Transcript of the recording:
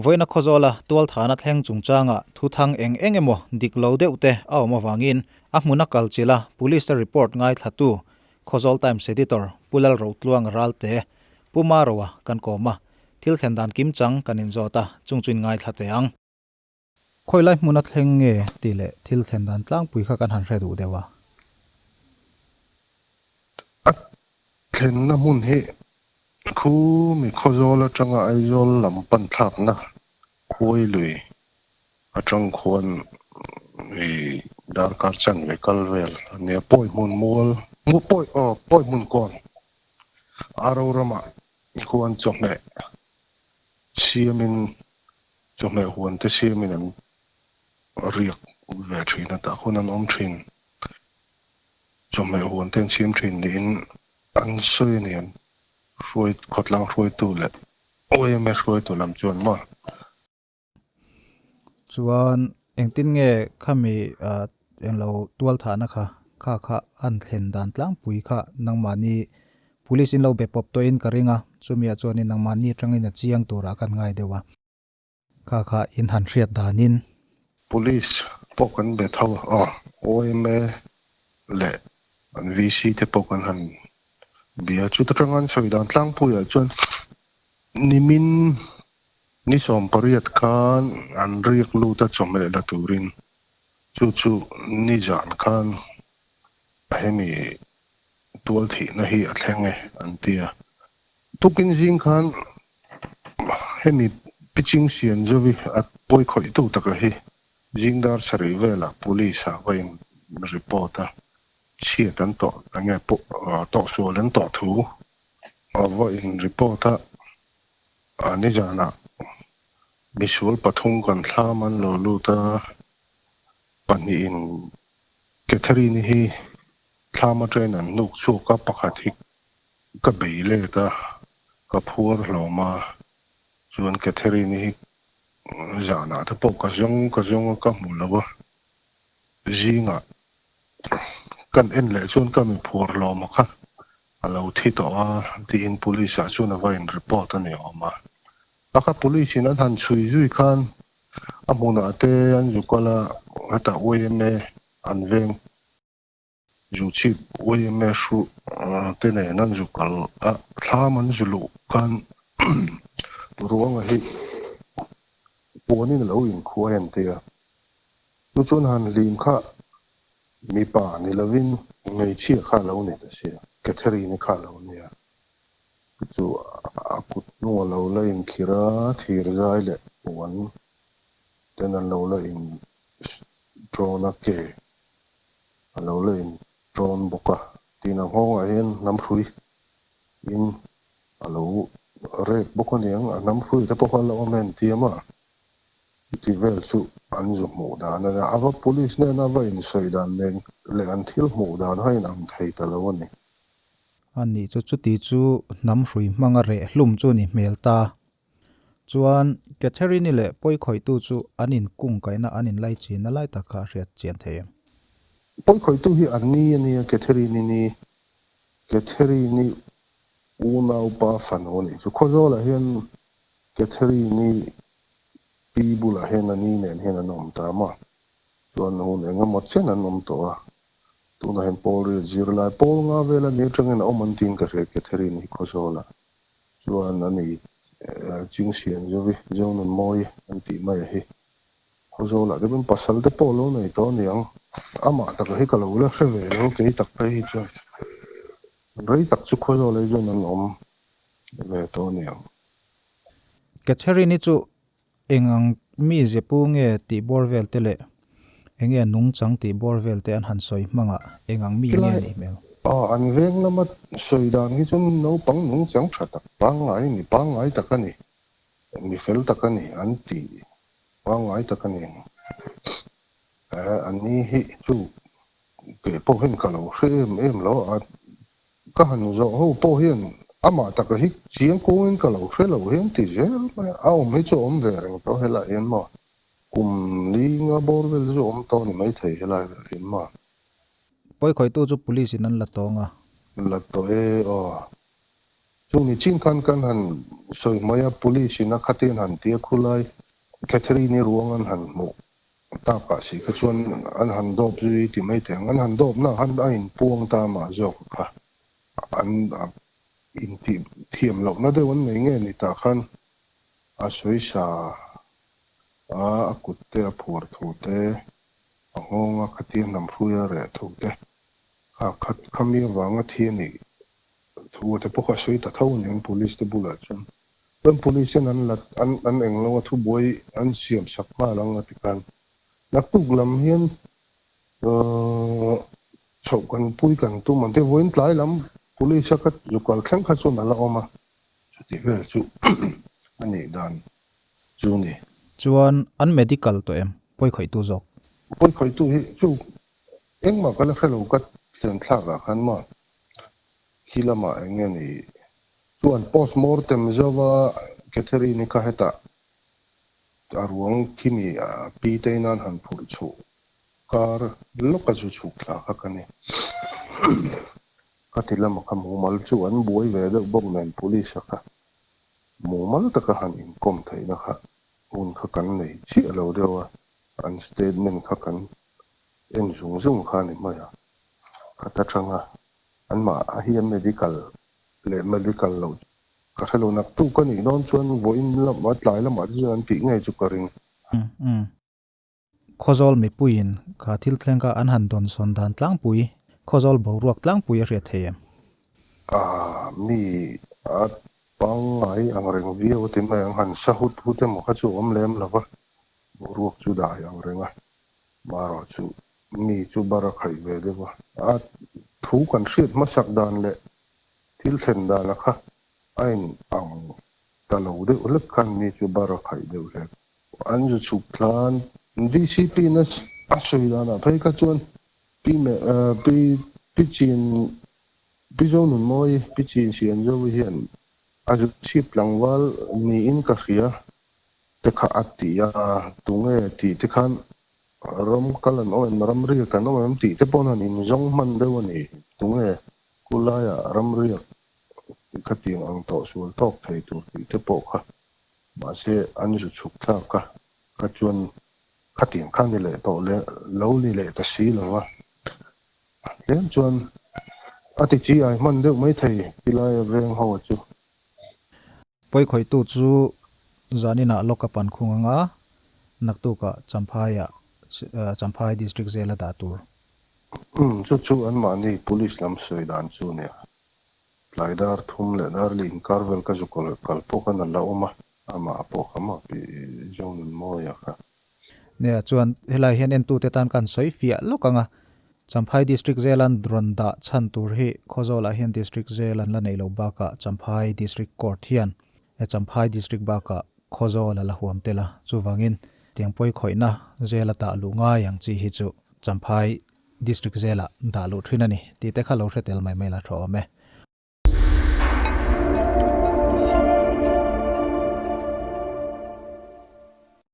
Vawiina Khawzawla tualthana thleng chungchanga thuthang eng eng emaw dik lo deuh te a awm avangin a hmuna kal chilha Police te report ngaithlatu Khawzawl Times Editor Pu Lalrotluanga Ralte, Pu Maroa kan kawm a, thil thlen dan kimchang kan inzawt a, chung chu inngaithla teh ang. Khawi lai hmuna thleng nge tih leh thil thlen dan tlangpui kha kan han hre duh deuh a. A thlenna hmun hi khu mi Khawzawl atanga Aizawl lam pan thlakna khuai lui atang khuan i darkar chanve kal vel a nia. Pawi hmun mual, pawi aw pawi hmun kawn Aro ramah khuan chawhmeh siamin Chawhmeh huan te siamin an riak ve thin a, tah hun an awm thin. Chawhmeh huan te an siam thin niin an sawi a ni. An hruai, khawtlang hruaitu leh OMA hruaitu lam chuan maw? Chuan engtin nge khami englo tualthahna kha kha kha an thlen dan tlangpui kha nangmahni Police in lo be pawp tawhin ka ring a, chumiah chuanin nangmahni atangin a chiang turah kan ngai deuh a. Kha kha in han hriat danin. Police pawh kan be tho a, OMA leh an VC te pawh kan han bia. Chuta tanga an sawi dan tlangpuiah chuan nimin ni 18 khan an riak lut a chawhmeh la turin, chu chu nizan khan hemi Tual thihna hi a thleng e an ti a. Tukin zing khan hemi Piching Sian Zovi a pawi khawihtu taka hi zing dar sarih velah Police ah va in report a, chhiat an tawh enge tawhsual an tawh thu a va in report a, nizanah misual pathum kan thlam an lo lut a, pahnihin Catherine hi Thlam atangin an hnuk chhuak a, pakhat hi ka bei let a, ka phuar hlawm a, chuan Catherine hi zanah te pawh ka zawng ka zawng a, ka hmu lo a, zingah kan en leh chuan ka mi phuar hlawm a kha a lo thi tawh a tiin police ah chuan a va in report a ni awm a, a kha police in an han chhui zui khan a hmunah te an zu kal a, hetah yma an veng. Zu chhip yma hruh te nen an zu kal a, thlam an zu luh khan ruanga hi puanin a lo inkhuai an ti a. Chu chuan han hlim kha mipa ni lovin hmeichhia kha a lo ni ta sia, Catherine-i kha a lo nia. Chu a kut hnung a lo la inkhir a, thir zai leh puan ten an lo la in ṭawn a, ke a lo la in ṭawn bawk a, tin a nghawngah hian hnam hrui in a lo rek bawk a niang, a hnam hrui te pawh kha a la awm em tiam a, chuti vel chu an zu hmuh dan a nia, a va police nena va insawi dan nen leh an thil hmuh dan kha in ang thei ta lo a ni. A nih chu chuti chu hnam hrui hmanga reh hlum chu ni hmel ta. Chuan Catherine-i leh pawikhawihtu chu an inkungkaihna an inlaichinna lai tak kha a hriat chian thei em? Pawikhawihtu hi an ni a nia Catherine-i ni. Catherine-i unaupa fanu a nih chu. Khawzawlah hian Catherine-i pi bulah hian a ni nen hian an awm ta maw? Chuan hun eng emaw chen an awm tawh a. Tunah hian Paul riat zirlai pawl nga vel a ni atangin a awm an tiin ka hria Catherine-i hi Khawzawlah. Chuan a ni Chingsian Zovi, Zonunmawi an tih mai a hi. Khawzawlah te pawn pasal te pawh lo nei tawh aniang. Amah taka hi ka lo la hre ve lo kei tak phei hi chuan rei tak chu Khawzawl hi chuan an awm ve tawh aniang. Catherine-i chu eng ang mi zepu nge tih bawr vel te leh eng nge nungchang tih bawr vel te an han sawi hmangah eng ang mi nge nih hmel? Aw, an veng lama sawi dan hi chuan naupang nungchang tha tak pangngai mi pangngai tak a ni, mi fel tak a ni an ti pangngai tak a ni. Eh, an ni hi chu kei pawh hian ka lo hre em em lo a, Ka han zawh ho pawh hian amah taka hi chiang kawngin ka lo hre lo hian ti zel mai a, a awm hi chu a awm ve reng tawh helaiah hian maw kum li nga bawr vel chu a awm tawh a ni maithei helai vel hian maw. Pawikhawihtu chu police in an la tawng a. La tawh e aw. Chung ni chin khan kan han sawi mai a, police in a khatin han tia khulai Catherine-i ruang an han hmuh takah si kha chuan an han dawp zui ti mai thei ang. An han dawp na khan a inpuang ta mah zawk kha an intih thiam lohna deuh an nei nge ni tah khan a sawi sa a, a kut te a phuar thu te, a nghawng a khatia hnam hrui a reh thu te kha kha khami avanga thi a nih thu te pawh kha a sawi ta tho a niang police te bulah chuan. Chuan police hian an la an an englo a thubuai an siam sak nghal ang a ti khan naktuk lam hian uhh chhoh kan pui kan tum ang te vawiin tlai lam police a ka zu kal thleng kha chuan a la awm a chuti vel chu a nih dan chu ni. Chuan an medical tawh em? Pawikhawihtu zawk. Pawikhawihtu hi chu engmah ka la hrelo ka thlen thlak ah khan maw khi lamah eng nge ni Chuan post mortem zova Catherine-i kha hetah a ruang khimi a pi te inan han phurh chhuh kar lawka zu chhuk thla kha ka ni. Ka ti lama kha mumal chu an buai ve deuh bawk nen police-a kha mumal taka han inkawm theihna kha hun kha kan nei chiah lo deuh a, an statement kha kan en zung zung kha a ni mai a. Khat atanga anmah hian medical leh medical loh ka hre lo naktuk a nih dawn chuan vawiin lamah tlai lamah te chuan an tih ngei chu ka ring. Umm. Khawzawl mipuiin kha thil thleng kha an han dawn sawn dan tlangpui, Khawzawl boruak tlangpui a hriat thei em? Aaa mi a pangngai ang reng viau a ti mai ang, han sa hut hut emaw kha chu a awm lem lo va, boruak chu dai ang reng a, marawh chu mi chu bar a khaih ve deuh a, a thu kan hriat hmasak dan leh Thil thlen dana kha a in ang ta lo deuh hlek khan mi chu bar a khaih deuh hlek. An zu chhuk thlan VCP in a sawi danah phei kha chuan Pi me Pi Pi Chin Pi Zonunmawi Pi Chin Sianzovi hian a zu chhip tlangval niin ka hria te kha a ti a, tunge tih te khan ram kal an awm em ram riak an awm em tih te paw'n han inzawng hman deuh a ni tunge Khulaiah ramriak khatiang ang tawh sual tawk thei tur tih te pawh kha mahse an zu chhuk thlak a, kha chuan khatiang kha ni leh tawh leh lo ni leh ta si lo va, tlem chuan a ti chi ai hman deuh mai thei tilaia veng ho chu. Pawikhawihtu chu zaninah lawk a pan khung anga naktukah Champhaiah Champhai District zela dah tur. Umm, chu chu anmahni police lam sawi dan chu nia. Tlai dar thum leh dar li inkar vel ka zu kal kal pawh khan a la awm a, amah pawh kha maw pi Zonunmawia kha. Nia, chuan helai hian entute tan kan sawi fiah lawk ang a, Champhai District Jail an rawn dah chhan tur hi Khawzawlah hian District Jail an la neih loh bakah Champhai District Court hian Champhai District bakah Khawzawl a la huam tel a, chuvangin tiang pawi khawihna jail a tah luh ngai ang chi hi chu Champhai District Jail ah dah luh thin a ni tih te kha lo hre tel mai mai la tha awm e.